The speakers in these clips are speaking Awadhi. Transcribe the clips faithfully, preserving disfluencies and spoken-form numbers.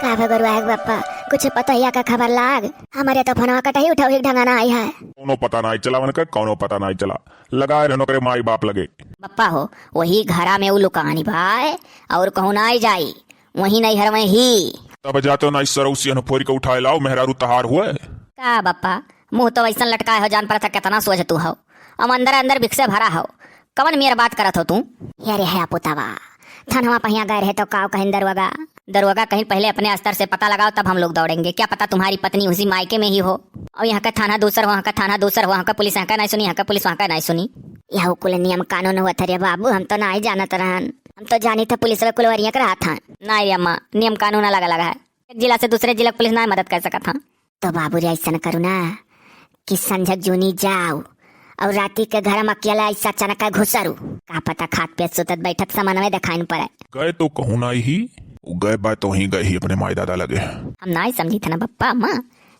का भगरुआ है बप्पा, कुछ पतोहिया का खबर लाग? हमरे तो फोनवा कटही उठाऊ एक ढंगा ना आई है। कौनो पता ना चला उनका, कौनो पता ना चला। लगाए रहनो करे माई बाप लगे। बप्पा हो, वही घरा में उ लुकानी भाई, और कहूँ ना आई जाई, वही नैहर में ही। तब जातो ना इस सरौसियन फोरी के उठाए लाओ, मेहरारू तहार हुए। का बप्पा, मुँह तो वैसन लटकाए हो, जान पड़त है कितना सोझ तू हो, अब अंदर अंदर भिक्से भरा हो। कवन मेर बात करत हो तू? अरे है पुतवा, थनवा पहिया गए रहे तो काव कहिन दरुआगा। दरुआगा कहिन पहले अपने स्तर से पता लगाओ, तब हम लोग दौड़ेंगे। क्या पता तुम्हारी पत्नी उसी मायके में ही हो। और यहाँ का थाना दूसर हो, वहाँ का थाना दूसर हो, वहाँ का पुलिस यहाँ का नहीं सुनी, यहाँ का पुलिस वहाँ का नहीं सुनी। यह कुल नियम कानून हुआ था रे बाबू, हम तो ना ही जानत रहन। हम तो जानी था पुलिस वाले कुल वरिया के रहा था। ना रे अम्मा, नियम कानून अलग अलग है। एक जिला से दूसरे जिला के पुलिस ना मदद कर सकत था। तो बाबू रे, ऐसन करू ना कि संझक जूनी जाओ और राती के घर में अकेला ऐसा अचानक घुसरू। का पता खात पियत सुतत बैठत समनवे देखाइन पड़े। गए तो कहूँ ना ही, उ गए बा तो ही गए ही अपने माई दादा लगे। हम ना ही समझी थे ना बप्पा अम्मा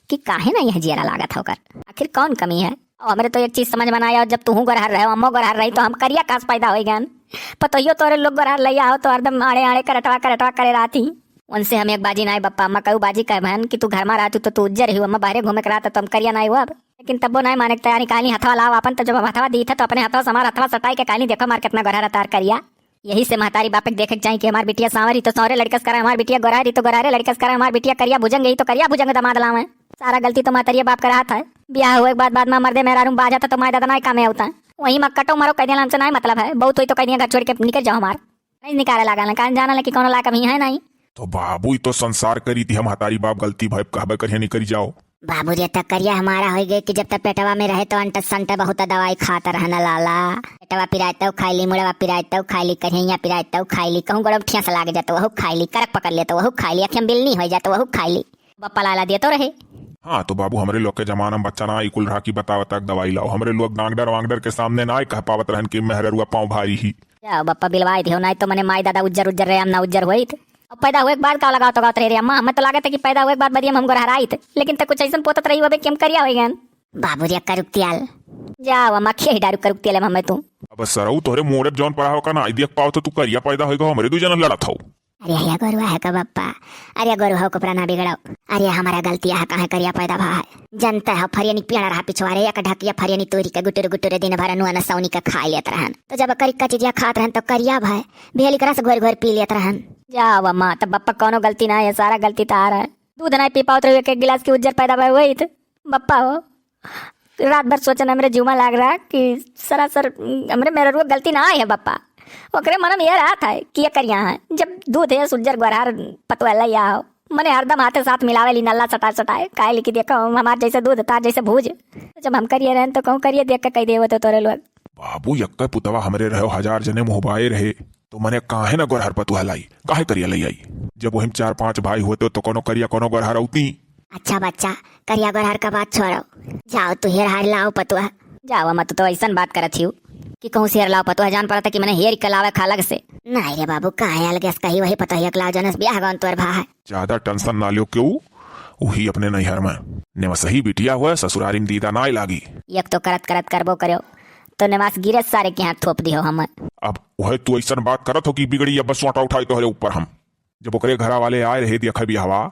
कि काहे ना यह जियरा लागत है ओकर, आखिर कौन कमी है? और हमरे तो एक चीज समझ में ना आया, जब तू गोरहर रहे, अम्मो गोरहर रही, तो हम करिया कास पैदा हो गए। पतोहियो तोरे लोग गोरहर लैया हो तो हरदम आड़े आड़े करटवा करटवा करे रहती। उनसे हम एक बाजी नाई बप्पा, अम्मा कहू बाजी कहे बहन कि तू घर में रहतू तो तू उज्जर ही, अम्मा बाहरे घूमे के रहत तो हम करिया नाई हुआ। लेकिन तब्बो नाई माने के तैयारी, कहली हथवा लाओ अपन, तो जब हम हथवा दी थे तो अपने हथवा से हमार हथवा सटाई के कहली देखो हमार कितना गोरहर तार करिया। यही से महतारी बाप के देखे के चाही कि हमार बिटिया सांवर ही तो सांवरे लड़कस करे, हमार बिटिया गोरहर ही तो गोरहरे लड़कस करे, हमार बिटिया करिया भुजंग ही तो करिया भुजंग दामाद लावे। सारा गलती तो महतारी बाप के रहत है। ब्याह हुए के बाद, बाद में मर्दे मेहरारू बाजत है तो माय दादा नाई कामे होता है। वही में कटो मरो कह देला, हमसे नाई मतलब है। बहुत हुई तो कह दिया घर छोड़ के निकल जाओ हमार। नहीं निकाले लागल, कान जाना ले कि कौनो लायक अभी है नहीं। तो बाबू, ई तो संसार करी थी, हम हतारी बाप गलती भय कहबे करिए नहीं करी जाओ। बाबू रे, तक करिया हमारा हो गए कि जब तक पेटवा में रहे तो अंट संट बहुत दवाई खात रहना लाला। पेटवा पिराए तो खाई ली, मुड़वा पिराए तो खाई ली, करिया पिराए तो खाई ली, कहूँ गोड़वा ठेस लाग जातो वहू खाई ली, करक पकड़ लेतो वहू खाई ली, अखियाँ बिलनी हो जातो वहू खाई ली। बप्पा लाला दिया तो रहे। हाँ तो बाबू, हमरे लोग के जमाना में बच्चा ना ई कुल रहा कि बता बता के दवाई लाओ। हमरे लोग डांगडर वांगडर के सामने ना कह पावत रहन कि मेहररुआ पाँव भारी ही। जाओ बप्पा बिलवाई दियो, नाई तो मने माई दादा उज्जर उज्जर रहे, हम ना उज्जर होइत। अब पैदा हुए के बाद का लगावत लगावत रहे रे अम्मा, हमें तो लागत है कि पैदा हुए के बाद बदिया में हम गोरहराइत, लेकिन तो कुछ ऐसन पोतत रही होबे कि हम करिया हो गए। बाबू रे करुक तियाल। जाओ अम्मा, खेह डारू करुक तियाल हमें तू। अब सरऊ तोहरे मोड़े जौन पड़ा हो का ना, देख पाओ तो तू करिया पैदा होएगा, हमरे दू जना लड़त हो। अरे, अरे, गोरुआ है का बप्पा? अरे, गोरुआ को प्राणा बिगड़ाओ। अरे, हमारा गलतिया है, काहे करिया पैदा भा है? जनता है, फरियनी पियाड़ा रहा पिछवारे, एक ढकिया फरियनी तोरी के गुटुर गुटुर दिन भर नुआ नसौनी के खाए लेत रहन। तो जब करिका चीजिया खात रहन, तो करिया भाई भेली के रस घोर घोर पी लेत रहन। जाओ अम्मा, तब बप्पा कौनो गलती ना है, सारा गलती तार है। दूध ना पी पावत रही, एक एक गिलास की उज्जर पैदा भय हुई। बप्पा हो, रात भर सोचन हमरे जुमा लाग रहा कि सरासर हमरे मेहररुआ गलती ना आई है बप्पा। ओकरे मन में ये रहा था कि ये करिया है, जब दूध है सुज्जर गोरहर पतवा लैया हो, मने हरदम हाथे साथ मिलावे ली नल्ला सटाए सटाए, काहे ली कि देखो हमार जैसे दूध तार जैसे भूज। जब हम करिए रहन तो कहूँ करिए देख के कह देवो तो तोरे लोग। बाबू, यक्के पुतवा हमरे रहो, हजार जने मुहबाए रहे, तो मने काहे ना गोरहर पतुआ लाई, काहे करिया लई आई? जब वही में चार पांच भाई होते तो कोनो करिया कोनो गोरहर औती। अच्छा बच्चा, करिया गोरहर का बात छोड़ो, जाओ तू हेर हार लाओ पतुआ। जाओ अम्मा, तू तो ऐसन बात करत हियो कि कहूँ से हेर लाओ पतुआ, जान पड़ता कि मने हेर के लावे खा लग से। नहीं रे बाबू, काहे अलगे से कही वही पतोहिया के लाओ, जनस बियाह गौन तोर भा है। ज्यादा टेंशन ना लियो क्यों, वही अपने नैहर में नेवसही बिटिया हुआ, ससुरारी में दीदा नाय लागी। एक तो करत करत करबो करो, तो नेवास गिरे सारे के हाथ थोप दियो हम। अब वह तू ऐसन बात करत हो कि बिगड़ी अब सोटा उठाई तोहरे ऊपर हम। जब ओकरे घरा वाले आए रहे देखे बियाहवा,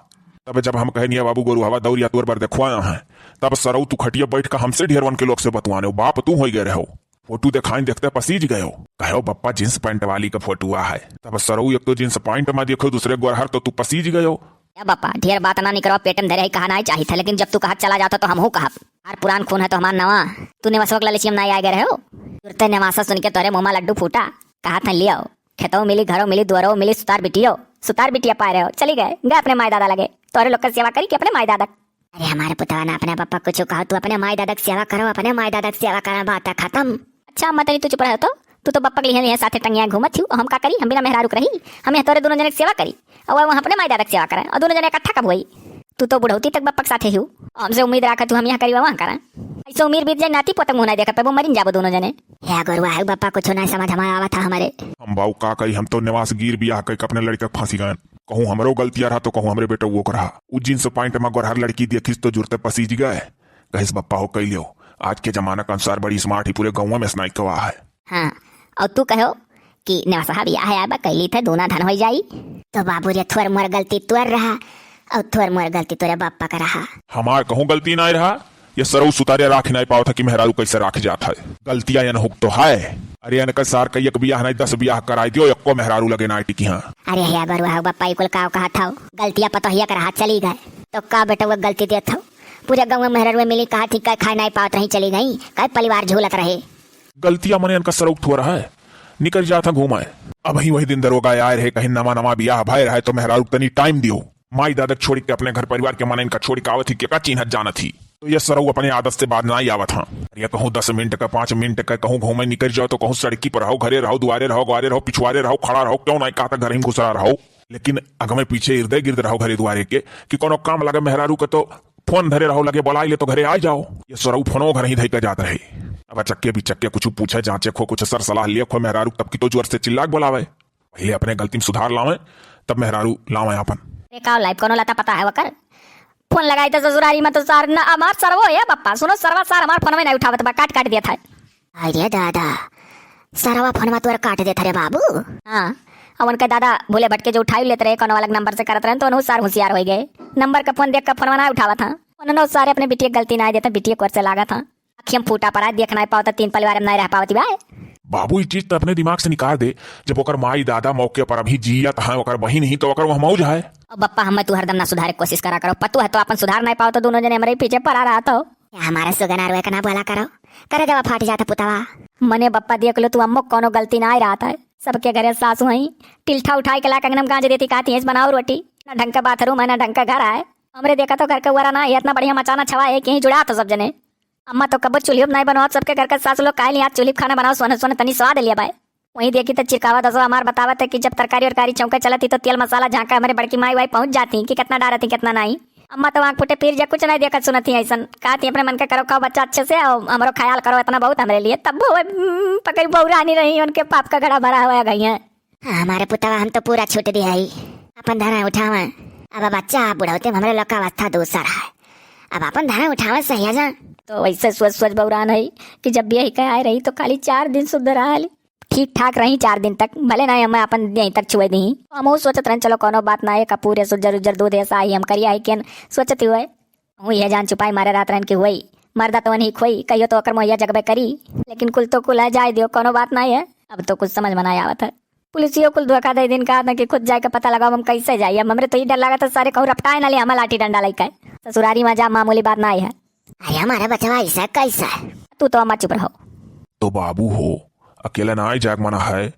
तब जब हम कहनिया बाबू गोरू हवा दौरिया तोर बर देखवाया है, तब सरऊ तू खटिया बैठ के हमसे ढेरवन के लोग से बतवाने हो, बाप तू होई गए रहो। फोटो देखाइन देखते पसीज गयो। कहो बप्पा जींस पैंट वाली का फोटो आ है। तब सरऊ एक तो जींस पैंट में देखो, दूसरे गोरहर तो तू पसीज गयो। ए बप्पा, ढेर बात ना निकरो, पेट में धरे ही कहा नहीं चाहिए था, लेकिन जब तू कहत चला जाता तो हमहू कहब। आर पुरान खून है तो हमार नवा। तू नेवसवा के लालची में ना आए गए रहे हो। तुरते नेवासा सुन के तोरे मुंह में लड्डू फूटा। कहा था लियो, खेतो मिली, घरो मिली, दुआरो मिली, सुतार बिटियो, सुतार बिटिया पाए रहे हो, चली गए, गए अपने माई दादा लगे। तोरे लोग का सेवा करी कि अपने माई दादा। अरे हमारे पुतवा ना अपने पापा कुछ कहो, तू अपने माई दादा की सेवा करो, अपने माई दादा की सेवा करो, बात खत्म। अच्छा अम्मा, तनी तू चुप रहो तो, तू तो बप्पा के लिए, लिए साथे टंगिया घूमत थी, हम का करी, हम बिना मेहरारू के रही, हम यहाँ तोरे दोनों जने की सेवा करी, और वहाँ अपने माई दादा की सेवा करें, और दोनों जने इकट्ठा कब हुई? तू तो बुढ़ौती तक बप्पा के साथे ही हो, हमसे उम्मीद रखा तू हम यहाँ करी वहाँ करा। ऐसे उम्मीद बीत जाए, नाती पोतक मुँह नहीं देखा पे, वो मरिन जाबो दोनों जने। हे गुरुआ, हे बप्पा, कुछ नहीं समझ में आवा था हमारे। हम बाऊ का कही, हम तो नेवास गिर बियाह कई के अपने लड़के के फांसी गए। कहूँ हमरो गलतिया रहा तो कहूँ हमरे बेटा वो रहा। उ जींस पैंट में गोरहर लड़की देखिस तो जुरते पसीज गए। कहिस बप्पा हो कई लियो, आज के जमाना के अनुसार बड़ी स्मार्ट ही, पूरे गाँव में स्नाइक गवा है। हाँ, और तू कहो कि नेवासा बियाह है अब कैली थे दूना धन हो जाई। तो बाबू रे थोर मोर गलती तोर रहा, और तोर मोर गलती तोरे बप्पा का रहा। हमार कहूँ गलती नाहीं रहा, ये सरऊ सुतारे राख नाहीं पावत है कि मेहरारू कैसे राख जात है। गलतिया यन हुक तो है। अरे यन का सार का एक बियाह नाहीं, दस बियाह कराई दियो, एको मेहरारू लगे नाहीं टिकी हाँ। अरे हे बरुआ हो बप्पा, ई कुल काव कहत हौ? गलतिया पतोहिया का रहा, चली गए। तो का बेटवा गलती देत हौ? पूरे गाँव में मेहरारू मिली कहत ही, "का खाए नाहीं पावत रही, चली गई, का परिवार झूलत रहे।" गलतिया मने यन का सरऊ थोर है, निकल जात है घूमाए। अबहीं वही दिन दरोगा आए रहे, कहिन नमा नमा बियाह भय रहे तो मेहरारू तनी टाइम दियो। माई दादा छोड़ि के अपने घर परिवार के मनइन का छोड़ि के आवत ही, केका चिन्हत जानत ही। तो ये सरऊ अपने आदत से बाज नाहीं आवत हाँ। अरे कहूँ दस मिनट का, पाँच मिनट का कहूँ घूमे निकल जाओ तो कहूँ सड़की पर रहो, घरे रहो, दुआरे रहो, ग्वारे रहो, पिछुआरे रहो, खड़ा रहो, क्यों नाहीं कहत है घर ही में घुसरा रहो। लेकिन अगमे पीछे इर्दे गिर्द रहो घरे दुआरे के कि कोनो काम लगे मेहरारू के तो फोन धरे रहो, लगे बोलाई ले तो घरे आ जाओ। ये सरऊ फोनो घर ही धई के जात रहे। अब अचक्के बिचक्के कुछ पूछे जाँचे खो, कुछ सर सलाह लिए खो मेहरारू, तब की तो जोर से चिल्ला के बोलावे। पहिले अपने गलती में सुधार लावे, तब मेहरारू लावे आपन। अरे का लाइव कोनो लता पता है वकर? फोन लगाई तो ससुरारी में तो सार न हमार सरवो है बप्पा। सुनो सरवा, सार हमार फोनवे नाहीं उठावत बा, काट काट देत है। अरे दादा, सरवा फोनवा तोर काट देत रे बाबू। हाँ, और उनके दादा भूले भटके जो उठाई लेत रहे, कोनो अलग नंबर से करत रहे, तो उन्हों सार होशियार होइ गए। नंबर का फोन देख के फोनवा नाहीं उठावत हाँ। उन्होंने सारे अपने बिटिया के गलती नाहीं देता, बिटिया कोर से लागत हाँ। अखियम फूटा पड़ा, देख नाहीं पावत, तीन परिवार में नाहीं रह पावत बा। बाबू, ई चीज त अपने दिमाग से निकाल दे। जब ओकर माई दादा मौके पर अभी जियत हैं, ओकर बहिन ही तो ओकर वह मौज है। अब बप्पा, हमें तू हरदम ना सुधारे कोशिश करा करो। पतोह तो अपन सुधार नाहीं पावत, दोनों जने हमरे पीछे पड़ा रहत हो। या हमारे सुगना रोए के ना बोला करो, करे जब फाट जाता पुतवा। मने बप्पा, देख लो तू, अम्मो कोनो गलती नाहीं रहत है। सबके घरे सासु हैं, टिल्ठा उठाई के ला के अंगना में गांज देती, कहती है, "बनाओ रोटी।" ना ढंग का बाथरूम है, ना ढंग का घर है। हमरे देखा तो घर के उरा ना है, इतना बढ़िया मचाना छवा है कि यहीं जुड़ा तो सब जने। अम्मा तो कब्बो चूल्हियो में नाहीं बनवात, सबके घर का सास लोग काहे लिया चूल्ही पे खाना बनाओ, सोने सोने तनी स्वाद लिया बाय। वहीं देखी तो चिरकावा दसवा हमार बतावत है कि जब तरकारी उरकारी चौंका चलत ही तो तेल मसाला झांका हमरे बड़की माई वाई पहुंच जाती कि कितना डारत ही कितना नाहीं। अम्मा तो आँख फूटे फिर जा, कुछ नाहीं देखत सुनत ही ऐसन। कहती अपने मन के करो, खाओ बच्चा अच्छे से, और हमरो ख्याल करो, इतना बहुत हमरे लिए। तब वो, हम्म, पकड़ बहू रानी रही, उनके पाप का घड़ा भरा हुआ गई है। हाँ, हमारे पुतवा हम तो पूरा छूट दिया ही। अपन धरा उठावा। अब बच्चा बुढ़ौते में हमरे लोग का अवस्था दूसर है। अब अपन धरा उठावा सही है जा। तो वैसे सोच सोच बौरान है कि जब भी यही कहे आए रही तो खाली चार दिन शुद्ध रहा ली। ठीक ठाक रही चार दिन तक, भले ना हमें अपन यहीं तक छुए दी। तो हम सोचत रहन चलो कोनो बात ना है, कपूर है, सुज्जर उज्जर दूध है, साही हम करिया है केन सोचती हुए। हूँ यह जान छुपाई मारे रात रहन की हुई। मर्दा तो वही खोई, कहियो तो ओकर मोहिया जगबे करी। लेकिन कुल तो कुल है, जाए दियो, कोनो बात ना है। अब तो कुछ समझ में ना आवत है। पुलिसियो कुल धोखा दे दिन, कहा था कि खुद जाके पता लगाओ, हम कैसे जाई। अब हमरे तो ई डर लगा था सारे कहूँ रपटाए ना ले हमार लाठी डंडा लइके। ससुरारी में जा मामूली बात ना है। अरे हमारे बचवा ऐसा कैसा है? तू तो अम्मा चुप रहो। तो बाबू हो, अकेला ना आए जाग मना है,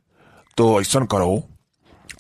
तो ऐसन करो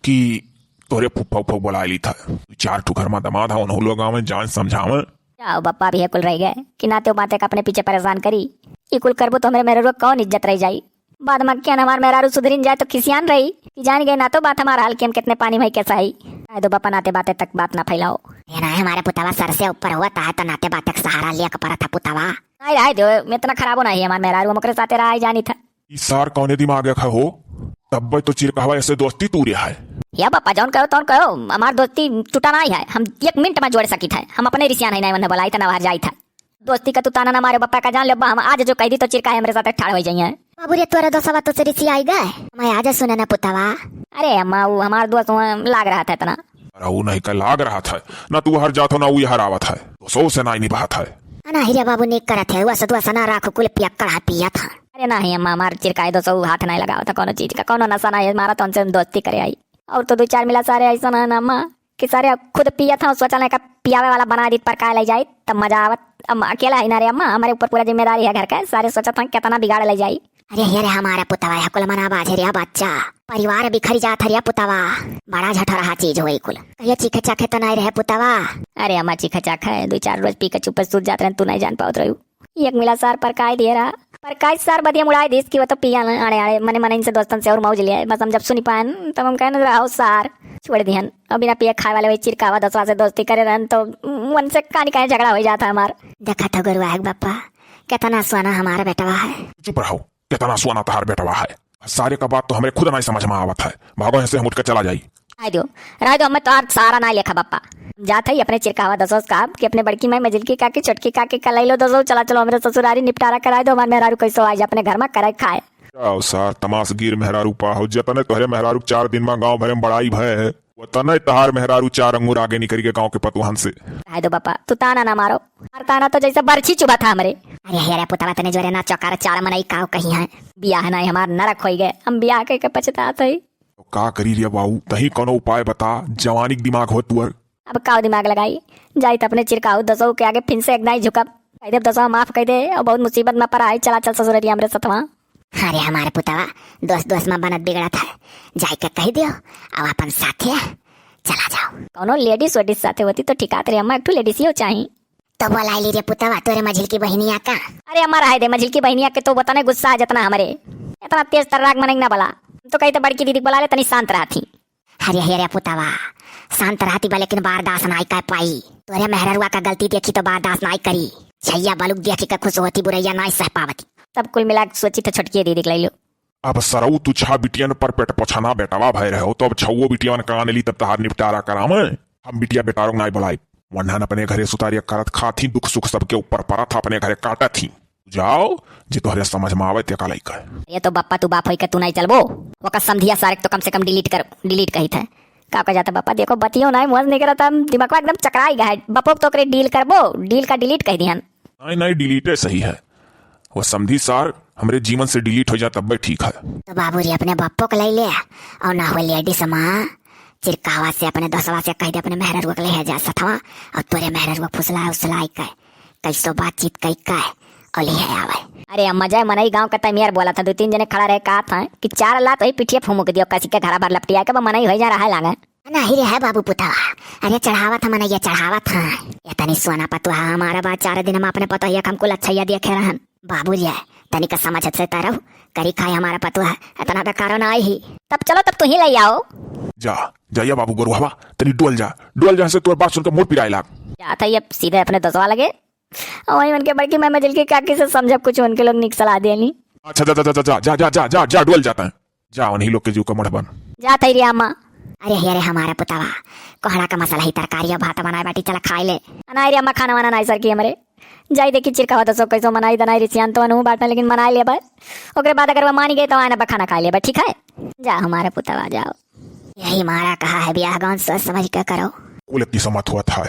कि तोरे फुफ्फा उफ्फा बुलाए ली था। चार ठो घर में दमाद है, उन्हों लोग आवे, जान समझावे। जाओ बप्पा भी है कुल रह गए कि नाते बातें का अपने पीछे परेशान करी। ई कुल करबो तो हमरे मेहरारू कौन इज्जत रह जाई? बाद में क्या हमार मेहरारू सुधरिन जाए तो खिसियान रही कि जान गए ना तो बात हमारा हाल कि हम कितने पानी में कैसा है। आए दो बप्पा, नाते बातें तक बात ना फैलाओ। ये ना है हमारे पुतवा सर से ऊपर हुआ ता है तो नाते बातें का सहारा लिया के पड़ा था पुतवा। नहीं रहे दो, इतना खराबो नहीं है हमार मेहरारू, हम ओकरे साथे रहा है जानी था। ई सार कौने दिमाग का हो? तब्बे तो चिरकहवा ऐसे दोस्ती तूरे है। या बप्पा जौन कहो तौन कहो, हमार दोस्ती टूटा नहीं है, हम एक मिनट में जोड़ सकी था। हम अपने रिसियान है नहीं उन्हें बोलाई था ना बाहर जाई था। दोस्ती का तू ताना ना मारे बप्पा का जान ले बा, हम आज जो कह दी तो चिरका है हमरे साथ ठाड़ हो जाइए। बाबू रे तोरा दोसवा तो से रिसी आई गए। मैं आज सुने ना पुतवा। अरे अम्मा वो हमार दोस्त वहाँ लाग रहा था इतना। अरे वो नहीं का लाग रहा था, ना तू हर जात हो ना वो यहाँ आवत है, तो सौ से ना ही निभात है। अना हिरे बाबू नीक करत है, वस दोस ना राख कुल पियक्कड़ है पिया था। अरे नहीं अम्मा हमार चिरकाए दोसो हाथ नहीं लगावत है कोनो चीज का, कोनो नशा नहीं है हमारा तो उनसे हम दोस्ती करे आई। और तो दो चार मिला सारे ऐसा ना ना अम्मा कि सारे खुद पिया था, सोचा नहीं का पियावे वाला बना दी पर का ले जाई तब मजा आवत। अम्मा अकेला है ना रे अम्मा, हमारे ऊपर पूरा जिम्मेदारी है घर का, सारे सोचत हैं कितना बिगाड़ ले जाई। अरे, अरे, हमारा पुतवा है, कुल मना बाजे रे बच्चा। परिवार बिखर जात है रे पुतवा। बड़ा झठरहा चीज होई कुल। कहियो चीखे चाखे तो नहीं रहे पुतवा। अरे अम्मा, चीखे चाखे, दो चार रोज पी के चुप्पे सूत जात रहे, तू नहीं जान पावत रहू। एक मिला सार परकाई दिए रहा। परकाई सार बदिया मुड़ाई दिस कि वो तो पिया न, आड़े, आड़े, मने, मने इनसे दोस्तन से और मौज लिया। बस हम जब सुनी पाएन, तब हम कहन, "रहो सार, छोड़ दिहन।" और बिना पिए खाए वाले वही चिरकावा दसवा से दोस्ती करे रहन, तो उनसे कहानी कहीं झगड़ा हो जाता हमार। देखा तो गुरुआ है बप्पा, कितना सोना हमारा बेटवा है। चुप रहो। कितना सोना तहार बेटवा है। सारे का बात तो हमरे खुद नहीं समझ में आवत है। भागो यहाँ से, हम उठ के चला जाई। आए दो, रह दो, हमें तो आज सहारा नहीं लेखा बप्पा। जात है अपने चिरकावा दसोस का कि अपने बड़की माई, मझिलकी काकी, छोटकी काकी का लई लो दसो, चला चलो हमरे ससुरारी निपटारा कराए दो, हमार मेहरारू कैसो आज अपने घर में करे खाए। जाओ सार, तमाशगीर मेहरारू पा हो, जतने तोहरे मेहरारू चार दिन में गाँव भरे में बड़ाई भय है। वतने तहार मेहरारू चार अंगुर आगे निकरी के गाँव के पतुहन से। रहे दो बापा, तू ताना ना मारो। हमार ताना तो जैसे बरछी चुभत है हमरे। अरे हे रे पुतवा, तने जोरे ना चौकार, चार मनई काव कही हैं। बियाह नाई हमार नरक होई गए, हम बियाह के, के पछतात है। तो का करी रे बाऊ, तही कोनो उपाय बता, जवानी के दिमाग हो तुअर। अब काव दिमाग लगाई, जाई त अपने चिरकाऊ दसऊ के आगे फिन से एक दाई झुकब। कह देब दसवा माफ कह दे, और बहुत मुसीबत में पड़ा है, चला चल ससुररिया हमरे सतवा। अरे हमारे पुतवा, दोस्त दोस्त में बनत बिगड़त है, जाई के कह दियो, अब अपन साथे चला जाओ। कौनो लेडीज वेडीज साथे होती तो ठिकात रे अम्मा, एक ठो लेडीज ही हो चाही। तो बोलाई ली रे पुतवा, तोरे मझिल की बहिनिया का। अरे अम्मा रहे दे, मझिल की बहिनिया के तो वतने गुस्सा है जतना हमरे। इतना तेज तर्राक मनई ना बला, हम तो कही तो बड़की दीदी के बुला ले, तनी शांत रहती। अरे हे रे पुतवा, शांत रहती बा लेकिन बर्दाश्त नाई कर पाई। तोरे मेहररुआ का गलती देखी तो बर्दाश्त नाई करी। छैया बलुक देखी के खुश होती, बुरैया नाई सह पावती। तब कुल मिला के सोची तो छोटकी दीदी के लैलो। अब सरऊ तू छह बिटियन पर पेट पोछना बेटवा भय रहे हो, तो अब छउओ बिटियन कान ली तब तहार निपटारा करावे। हम बिटिया बेटारों नाई बुलाई, वन्हन अपने घरे सुतारिया करत खात ही, दुख सुख सबके ऊपर परत, अपने घरे काटत ही। जाओ, जे तोहरे समझ में आवे ते का लइका है। ये तो बप्पा तू बाप होई के तू नाई चलबो, ओकर समधिया सारे तो कम से कम डिलीट कर, डिलीट कही थे। का कह जाता बप्पा, देखो बतियो नाई मुँह से निकलता, दिमागवा एकदम चकराई गया है। बप्पो तो ओकरे डील करबो, डील का डिलीट कह दिहन। नाई, नाई, डिलीटे सही है। वो समधी सार हमरे जीवन से डिलीट हो जा तब ठीक है। तो बाबू जी अपने बप्पो के लई ले, और ना हो लेडीज माँ, चिरकावा से अपने दोस्तवा से कह दे अपने मेहररुआ के ले जा सथवा, और तोरे मेहररुआ फुसला उसलाई के, कैसो बातचीत कई के, और ले आवे। अरे अम्मा जाए मनई गाँव का तमियार बोला था, दो तीन जने खड़ा रहे कहा था कि चार लात वही पिठिया फूमुक दियो, कसी के घरा भर लपटिया के बा मनई होई जा रहा लागे। नहीं रे है बाबू पुतवा, अरे चढ़ावत है मनैया चढ़ावत है। ये तनी सोना पतुआ हमारा बा, चार दिन में अपने पतोहिया के हमको लच्छैया देखे रहन। बाबू जी तनी का समझ से तरह करी खाए हमारा पतुआ, इतना बेकारो ना आई ही। तब चलो तब तू ही ले आओ। जा, जाइया बाबू गोरुहवा, तनी डोल जा, डोल जा से तोर बात सुन के मोर पिराए लाग। जात है ये सीधे अपने दसवा लगे, और वहीं उनके बड़की मैं मझिल की काकी से समझब कुछ, उनके लोग निक सलाह देनी। अच्छा जा जा जा जा जा जा जा जा जा डोल जाता है। जा उन्हीं लोग के जीव का मढ़ बन। जात है रे अम्मा। अरे हे रे हमारा पुतवा, कोहड़ा का मसाला ही तरकारी और भात बनाए बाटी, चला खाई ले। अनाई रे अम्मा खाना वाना नाई सर की हमरे। जाई देखी चिरकावा दसो कैसो मनाई दनाई रिसियान तो अनहु बाटा लेकिन मनाई लेबे। ओकरे बाद अगर वो मानी गए तो आए ना बा खाना खाई लेबे, ठीक है? जा हमारा पुतवा जाओ। यही मारा कहा है ब्याह गौन सोच समझ के करो। कुल इतनी समत हुआ था।